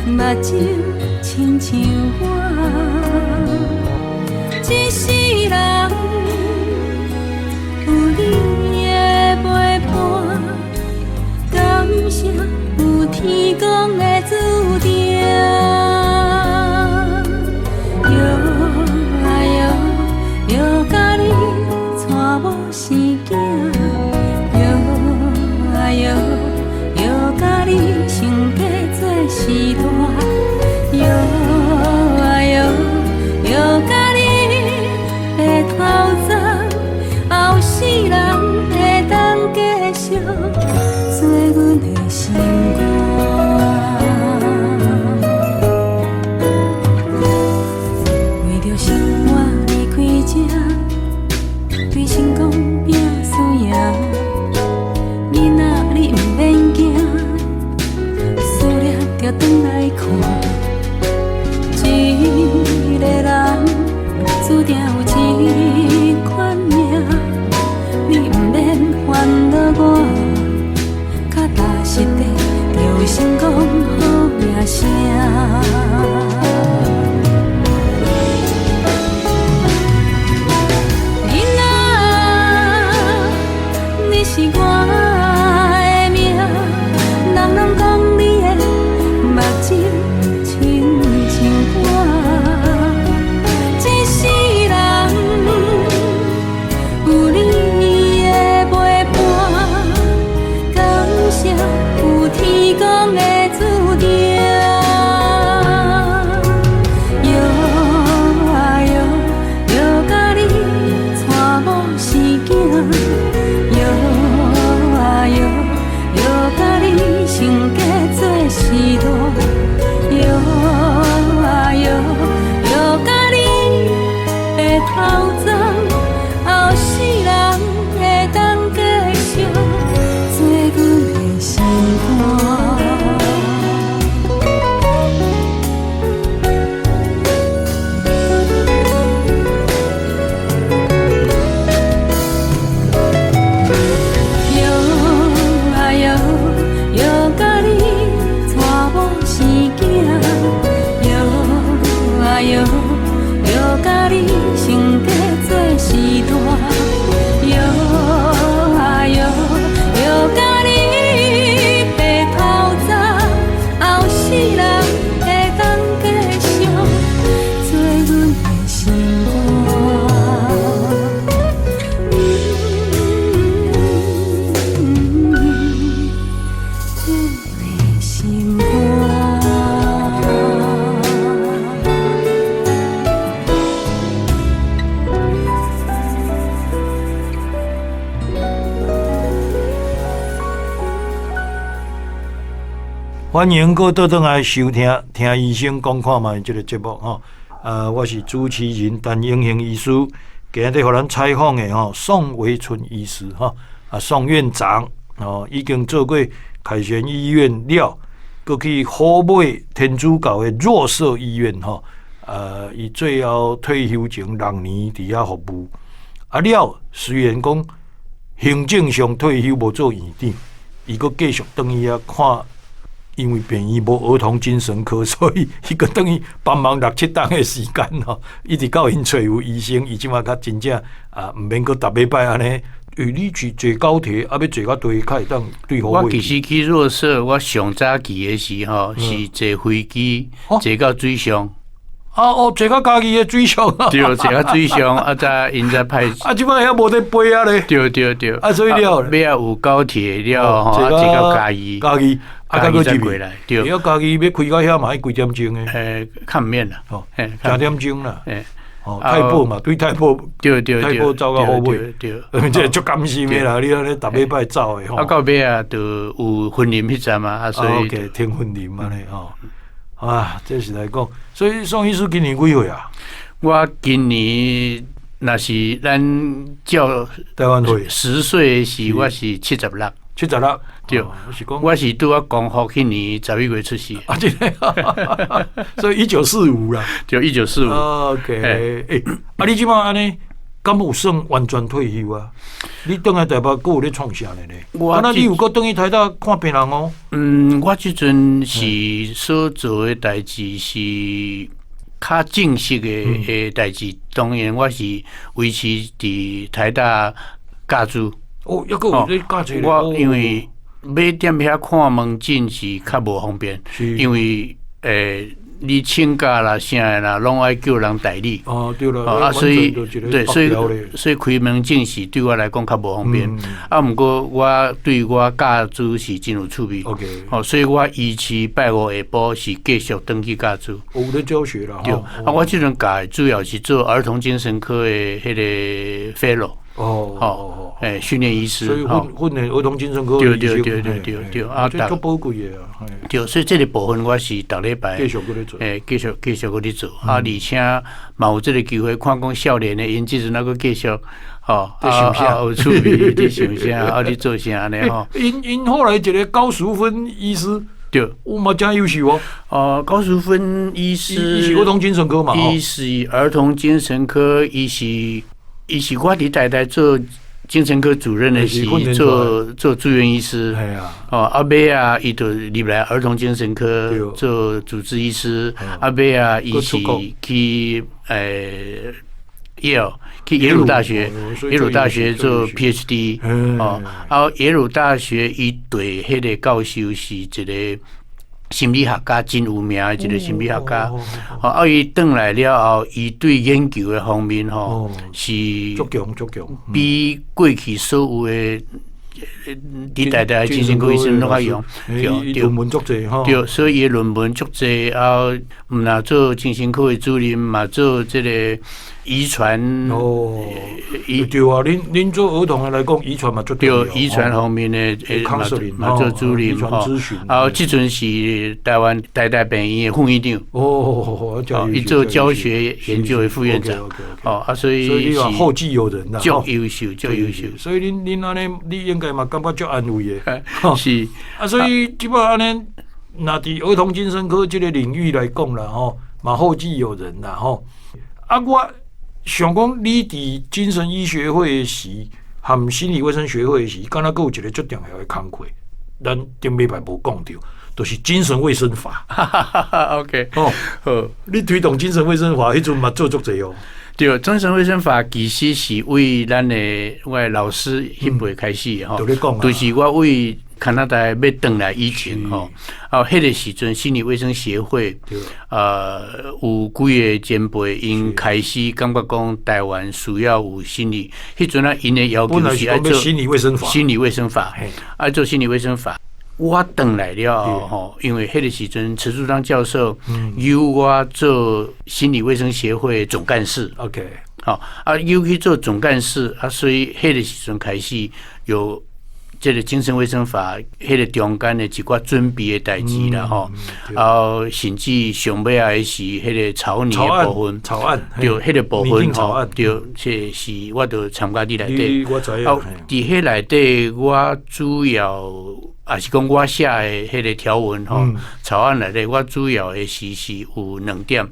目睭親像我，一世人有你的陪伴，感謝有天公的注定。搖啊搖，搖甲你娶某生囝，搖啊搖，搖甲你成家做序大。搖啊搖，搖甲你的頭鬃，後世人會當繼續做阮的心肝。為著生活離開這，對成功拼輸贏。囡仔你毋免驚，思念著轉來看。一個人注定有這款命，你毋免煩惱我，腳踏實地就有成功好名聲。囡仔，你是我的命，人攏講你的目睭親像我，一世人有你的陪伴，感謝有天公的注定。搖啊搖，搖甲你娶某生囝，搖啊搖，搖甲你成家做序大。搖啊搖，搖甲你的頭鬃，後世人會當繼續做阮的心肝。搖啊搖，搖甲你娶某生囝，搖啊搖，搖甲你成家歡迎閣倒轉來收聽聽醫生講看覓這個節目吼。我是主持人陳永興醫師，今日予咱採訪的吼宋維春醫師吼，啊宋院長哦，已經做過凱旋醫院了，閣去虎尾天主教的若瑟醫院吼，伊最後退休前6年佇遐服務，啊了雖然講行政上退休無做院長，伊閣繼續轉去遐看。因為病院無兒童精神科，所以伊閣轉去幫忙六七冬的時間吼，一直到𪜶揣有醫生，伊這馬較真正啊，毋免閣逐禮拜按呢。欸，你去坐高鐵，啊欲坐到佗較會當對虎我其實去若瑟，我上早期的時吼是坐飛機坐到水上。啊哦，坐到嘉義的水上。對，坐到水上，啊，才𪜶才派。啊，這擺遐無得飛啊咧。對對對。啊，所以了，尾仔有高鐵了吼，啊，坐到嘉義。嘉義，啊，閣閣過來。對。啊，嘉義欲開到遐嘛愛幾點鐘的？較毋免啦。哦，誠點鐘啦。哦，太保嘛，對太保，對對太保走到虎尾。對。這足甘心的啦，你按呢逐禮拜走的吼。啊，到尾啊，就有雲林彼站嘛，啊，所以。 OK，停雲林按呢吼。啊，這是來講，所以宋醫師今年幾歲啊？我今年若是咱照台灣歲 10歲時，我是76。 76，對，是講我是拄仔光復彼年11月出世。啊，這個，所以1945啦。對，1945。 OK，欸，啊，你這擺按呢，敢有算完全退休啊？你轉來台北閣有咧創啥呢？啊，那你有閣轉去台大看病人哦？嗯，我這陣是所做的代誌是較正式的代誌，當然我是維持佇台大教書。哦，猶閣有咧教冊。我因為欲踮遐看門診是較無方便，因為你請假啦、啥的啦，攏愛叫人代理。哦，對啦。啊，所以對，所以開門診是對我來講較無方便。啊，毋過我對我教書是真有趣味。 哦，所以我維持拜五下晡是繼續轉去教書。有咧教學啦。對，啊，我這陣教的主要是做兒童精神科的彼個 fellow。哦，欸，訓練醫師。所以訓訓練兒童精神科。對對對對對對，啊，這足寶貴的啊。對，所以這個部分我是逐禮拜繼續閣咧做，欸，繼續繼續閣咧做。啊，而且嘛有這個機會，看講少年的𪜶這陣猶閣繼續，吼，啊，有趣味，佇想啥，啊，咧做啥按呢吼。𪜶𪜶後來一個高淑芬醫師，有嘛誠優秀哦。哦，高淑芬醫師，伊是兒童精神科嘛？伊是兒童精神科，伊是我佇台大做精神科主任的時，做住院醫師。哦，啊尾仔，伊就入來兒童精神科做主治醫師。啊尾仔，伊是去耶魯，去耶魯大學，耶魯大學做 PhD。哦，啊耶魯大學伊對彼個教授是一個心理學家，真有名的一個心理學家。哦，啊伊轉來了後，伊對研究的方面吼是足強足強，比過去所有的佇台大精神科醫生攏較強。對對，論文足濟吼。對，所以伊的論文足濟，啊，毋若做精神科的主任，嘛做這個遺傳。哦，對啊，恁恁做兒童的來講，遺傳嘛足重要。對，遺傳方面的，嘛做主任吼。啊，這陣是台灣台大病院的副院長。哦，伊做教學研究的副院長。哦，啊，所以所以後繼有人啦，足優秀，足優秀。所以恁恁按呢，你應該嘛感覺足安慰的。是。啊，所以這擺按呢，若佇兒童精神科這個領域來講啦，吼，嘛後繼有人啦，吼。啊，我想講，你佇精神醫學會的時，含心理衛生學會的時，敢若閣有一個足重要的工課，咱頂禮拜無講著，就是精神衛生法。 OK，哦，好，你推動精神衛生法，彼陣嘛做足濟哦。對，精神衛生法其實是為咱的我的老師彼輩開始吼，就是我為加拿大欲轉來以前吼，啊，彼個時陣心理衛生協會，有幾個前輩𪜶開始感覺講台灣需要有心理，彼陣啊，𪜶的要求是愛做心理衛生法，心理衛生法，愛做心理衛生法。我轉來了後吼，因為彼個時陣陳樹章教授由我做心理衛生協會總幹事。好啊，又去做總幹事啊，所以彼個時陣開始有。這個精神衛生法彼個中間的一寡準備的代誌啦吼，啊，甚至上尾仔是彼個草擬的部分，草案，對，彼個部分吼，對，這是我著參加佇內底。我知影。啊，佇彼內底，我主要也是講我寫的彼個條文吼，草案內底我主要的是有兩點。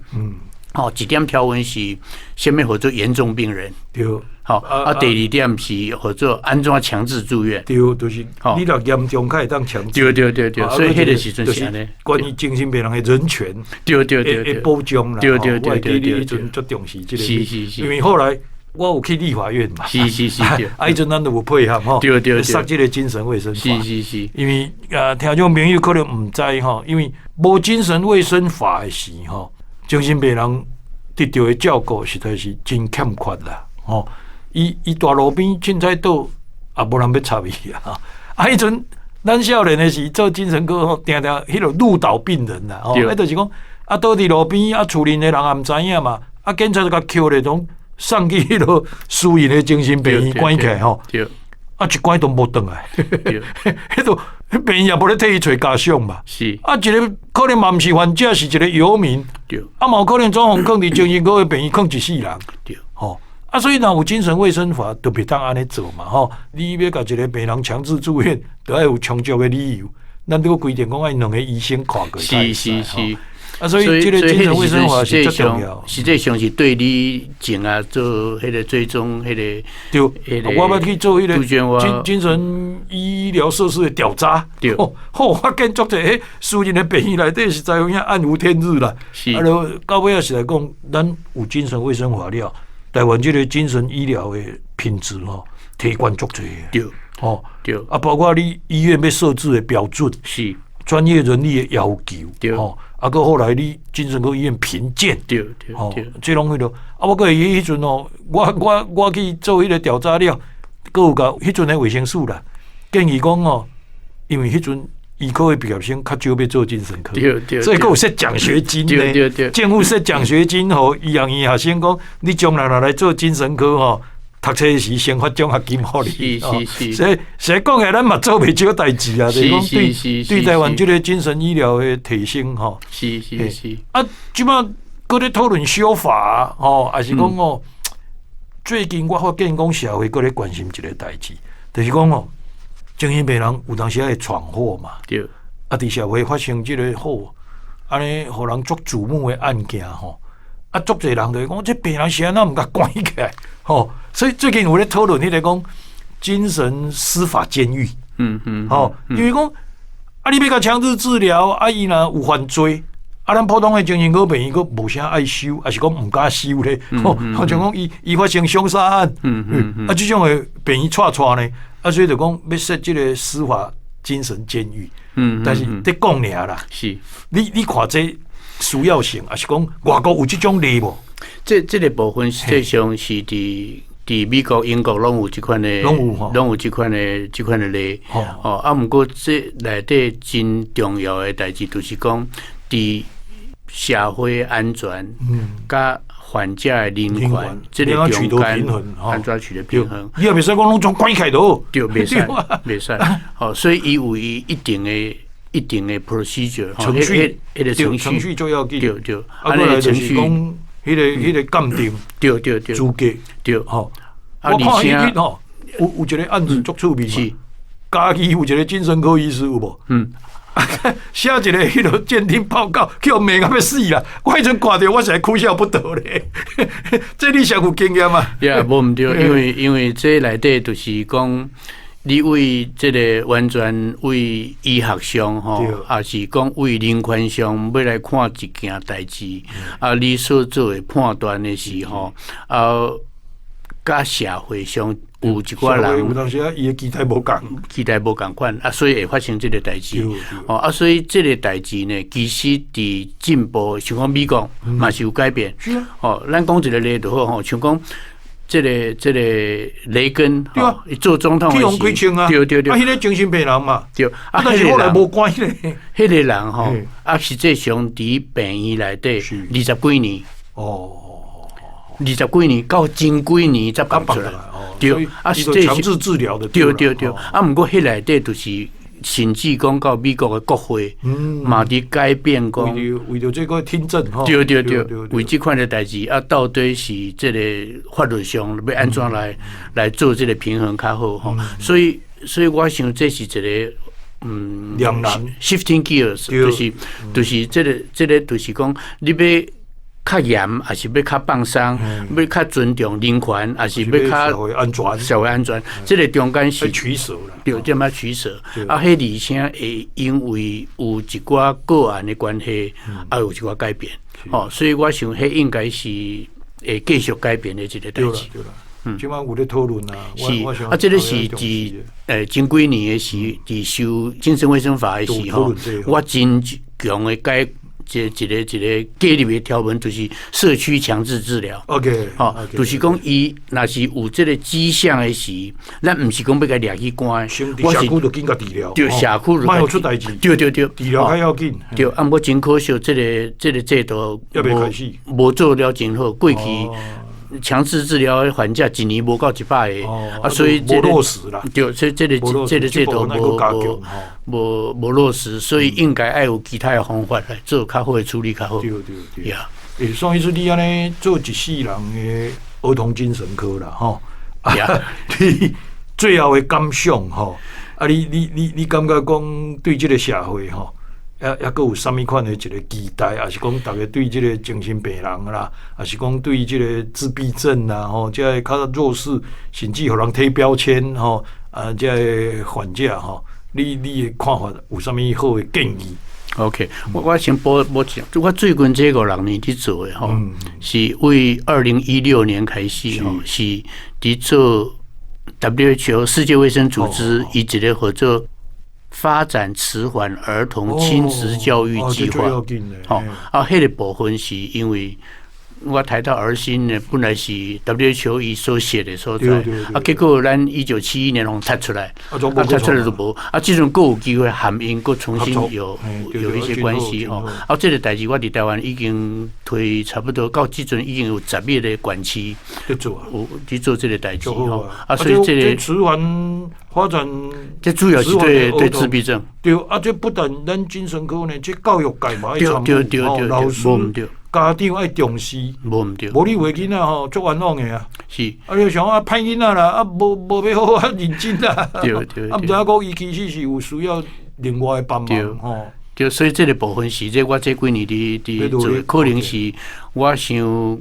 吼，一點條文是啥物號做嚴重病人？對。吼，啊，第二點是號做按怎強制住院？對，就是你若嚴重，才會當強制。對對對對，所以彼個時陣是按呢。關於精神病人的人權，的保障啦。我會記你彼陣足重視這個。因為後來我有去立法院嘛。啊，彼陣咱都有配合吼。設這個精神衛生法。因為啊，聽眾朋友可能毋知吼，因為無精神衛生法的時吼，精神病人得著的照顧實在是真欠缺啦，吼。伊蹛路邊凊彩倒，也無人欲插伊啊！啊，彼陣咱少年的時做精神科吼，定定彼個路倒病人啦，吼，彼就是講啊，倒佇路邊啊，厝裡的人也毋知影嘛，啊，警察就共抾咧，總送去彼個私營的精神病院關起來吼，啊，一關都無轉來，彼度病院也無咧替伊揣家屬嘛，啊，一個可能嘛毋是患者，是一個遊民，啊，嘛有可能總予囥佇精神科的病院囥一世人，吼。啊，所以若有精神衛生法，就袂當按呢做嘛，吼！你欲共一個病人強制住院，著愛有充足的理由。咱這個規定講愛兩個醫生看過才會使。啊，所以這個精神衛生法是足重要。實際上是對你前啊做彼個追蹤，彼個對，我捌去做彼個精神醫療設施的調查。吼，我發現足濟彼私人的病院內底實在有影暗無天日啦。啊，著到尾仔是來講，咱有精神衛生法了，台灣這個精神醫療的品質吼，提懸足濟。吼，啊，包括你醫院欲設置的標準，專業人力的要求，吼，啊，閣後來你精神科醫院評鑑，吼，這攏彼落。啊，我閣會記彼陣哦，我去做彼個調查了，閣有共彼陣的衛生署啦，建議講哦，因為彼陣醫科的畢業生較少欲做精神科，所以閣有設獎學金呢。政府設獎學金，予醫學院學生講，你將來若來做精神科吼，讀冊時先發獎學金予你。所以講起來，咱嘛做袂少代誌啊。就是講對台灣這個精神醫療的提升吼。啊，這擺閣咧討論修法吼，抑是講哦，最近我發現講社會閣咧關心一個代誌，就是講哦，精神病人有當時會闖禍嘛。啊，佇社會發生這個禍，按呢予人足矚目的案件吼，啊，足濟人就會講，這病人是按怎毋共關起來？吼，所以最近有咧討論彼個講精神司法監獄。吼，因為講啊，你欲共強制治療，啊，伊若有犯罪，啊，咱普通的精神科病院閣無啥愛收，抑是講毋敢收咧。吼，好像講伊發生兇殺案，啊，這種的病院掣掣呢，啊，所以就講欲設這個司法精神監獄。但是佇講爾啦。你看這需要性，抑是講外國有這種例無？這個部分實際上是佇美國、英國攏有這款的，攏有這款的例。哦，啊，毋過這內底真重要的代誌，就是講佇社會安全，佮患者的人權，這個中間按怎取得平衡？你也袂使講攏總關起來都，對，袂使，袂使。吼，所以伊有伊一定的 procedure 程序，彼個程序程序最要緊。啊，閣來就是講彼個鑑定，資格，吼。我看彼日吼，有一個案子足趣味嘛，嘉義有一個精神科醫師有無？寫一個彼個鑑定報告，去予罵甲欲死啦！我彼陣看著，我實在哭笑不得咧。這你啥有經驗嗎？也無毋對，因為這內底就是講，你為這個完全為醫學上吼，抑是講為人權上欲來看一件代誌，啊，你所做的判斷的時候，啊，佮社會上有一寡人有當時啊，伊的期待無仝，期待無仝款啊，所以會發生這個代誌。哦，啊，所以這個代誌呢，其實佇進步，像講美國嘛是有改變。哦，咱講一個例就好吼，像講這個雷根，伊做總統去予開槍啊，啊，彼個精神病人嘛，啊，但是後來無關咧。彼個人吼，啊，實際上佇病院內底二十幾年。二十幾年到真幾年才放出來，對啊，是強制治療的。對對對，啊，毋過彼內底就是甚至講到美國的國會，嘛佇改變講，為著這個聽證吼，對對對，為這款的代誌啊，到底是這個法律上欲按怎來做這個平衡較好吼？所以我想這是一個兩難，shifting gears，就是這個就是講你欲較嚴，抑是欲較放鬆？欲較尊重人權，抑是欲較社會安全？社會安全，這個中間是取捨啦。對，這麼取捨。啊，彼而且會因為有一寡個案的關係，啊，有一寡改變。哦，所以我想，彼應該是會繼續改變的一個代誌。對啦，這擺有咧討論啊。是啊，這個是佇前幾年的時，佇修精神衛生法的時候，我真強的改。這一個一個加入的條文就是社區強制治療。 OK，吼，就是講伊若是有這個跡象的時，咱毋是講欲共掠去關，我是社區就緊共治療，對，社區莫予出代誌，對對對，治療較要緊。對，啊，毋過真可惜，這個制度猶未開始，無做了真好，過去強制治療的患者一年無夠100個，啊，所以無落實啦。對，所以這個制度無落實，所以應該愛有其他的方法來做較好的處理較好。對對對。欸，宋醫師，你按呢做一世人的兒童精神科啦，吼，啊，你最後的感想吼，啊，你感覺講對這個社會吼，抑閣有啥物款的一個期待，抑是講逐家對這個精神病人啦，抑是講對這個自閉症啦，吼，這个較弱勢，甚至予人貼標籤吼，啊，這个患者吼，你的看法有啥物好的建議？ OK，我先補補一下，我最近這五六年佇做的吼，是為2016年開始吼，是佇做 WHO 世界衛生組織伊一個合作發展遲緩兒童親職教育計劃。吼，啊，彼個部分是因為我台大兒心呢，本來是 WHO 伊所設的所在，啊，結果咱1971年予踢出來，啊，踢出來就無，啊，這陣閣有機會和𪜶閣重新有一些關係吼，啊，這個代誌我佇台灣已經推差不多到這陣已經有11個縣市有佇做這個代誌吼，啊，所以這個遲緩發展，這主要是對自閉症。對，啊，這不但咱精神科呢，這教育界嘛愛參與，老師、家長愛重視，無毋對，無你話囡仔吼足冤枉的啊。啊，你想啊，歹囡仔啦，啊，無欲好好認真啊，啊，毋知影講伊其實是有需要另外的幫忙吼。對，所以這個部分是這我這幾年佇佇做，可能是我想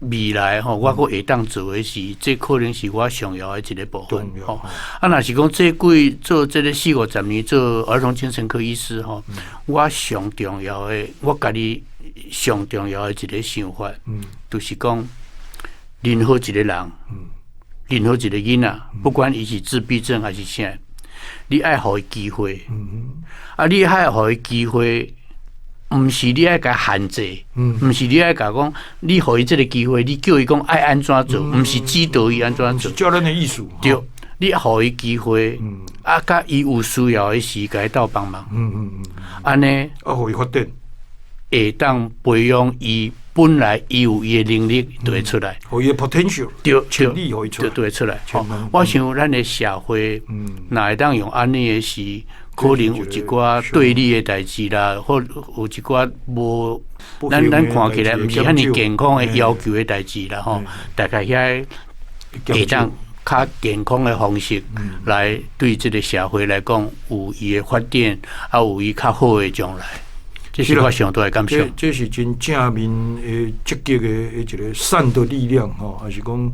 未來吼，我閣會當做的是，這可能是我上要的一個部分吼。啊，若是講這幾做這個四五十年做兒童精神科醫師吼，我上重要的，我家己上重要的一個想法，就是講任何一個人，任何一個囡仔，不管伊是自閉症還是啥，你愛予伊機會，啊，你愛予伊機會，毋是你愛共限制，毋是你愛共講，你予伊這個機會，你叫伊講愛按怎做，毋是指導伊按怎做，教練的意思。對，你予伊機會，啊，佮伊有需要的時，共伊鬥幫忙，按呢，啊，予伊發展，會當培養伊本來伊有伊的能力就會出來，予伊的 potential，對，潛力予伊出來，就會出來。我想咱的社會，若會當用按呢的時，可能有一寡對立的代誌啦，或有一寡無咱看起來毋是遐爾健康的要求的代誌啦，吼，大概遐會當較健康的方式來對這個社會來講有伊的發展，啊有伊較好的將來。這是我上大的感想。這是真正面的積極的一個善的力量吼，還是講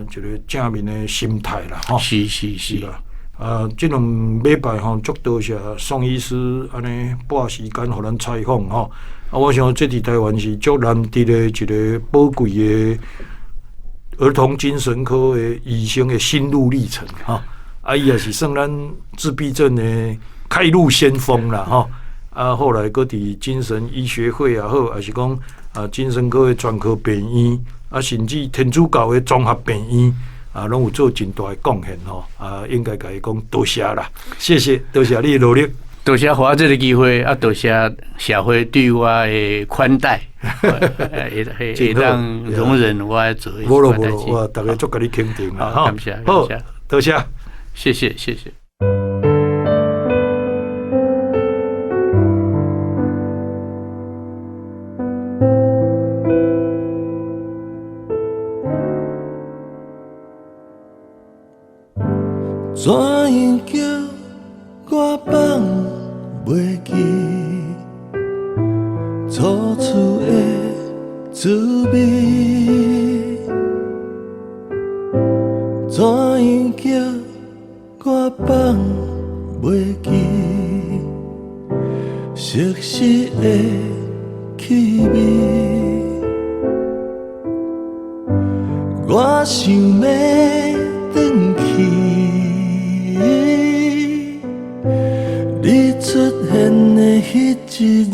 一個正面的心態啦吼。是是是。啦。啊，這兩禮拜吼，足多謝宋醫師按呢撥時間予咱採訪吼。啊，我想這佇台灣是足難得的一個寶貴的兒童精神科的醫生的心路歷程吼。啊，伊也是算咱自閉症的開路先鋒啦吼。啊，後來閣佇精神醫學會也好，抑是講啊精神科的專科病院，啊，甚至天主教的綜合病院，啊，攏有做真大的貢獻吼。啊，應該共伊講多謝啦，謝謝，多謝你的努力。多謝予我這个機會，啊，多謝社會對我的寬待，會當容忍我做。無咯無咯，我逐家足共你肯定啦。好，感謝，感謝，多謝，謝謝，謝謝。怎樣叫我放袂記初次的滋味？怎樣叫我放袂記熟悉的氣味？我想欲轉去，你出現的彼一日，